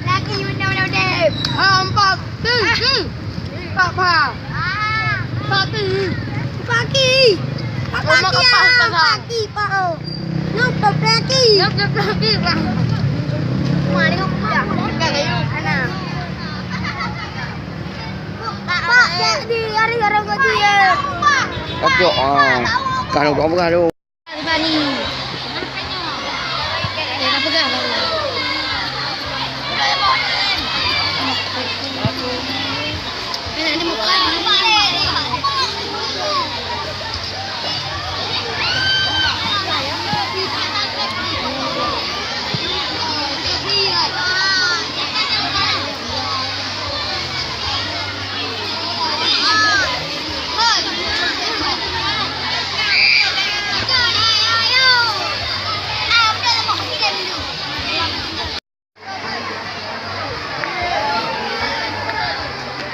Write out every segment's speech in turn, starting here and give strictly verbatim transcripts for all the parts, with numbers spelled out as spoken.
Laki benda-benda udep. Ha, empat, tiga. Empat, empat. Ah. Empat, tiga. Paki. Empat, paki, ah. Paki, Pak. Nyop, nyop, paki. Nyop, nyop, paki, Pak. Wah, tengok, Pak. Dekat kayu. Anak. Pak, jadi hari orang gaji, ya. Kacok, ah. Kalau kau pegang tu. Bani. Eh, dah pegang baru.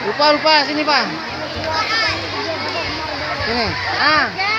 Rupa, rupa, sini, Pak. Sini. Ah.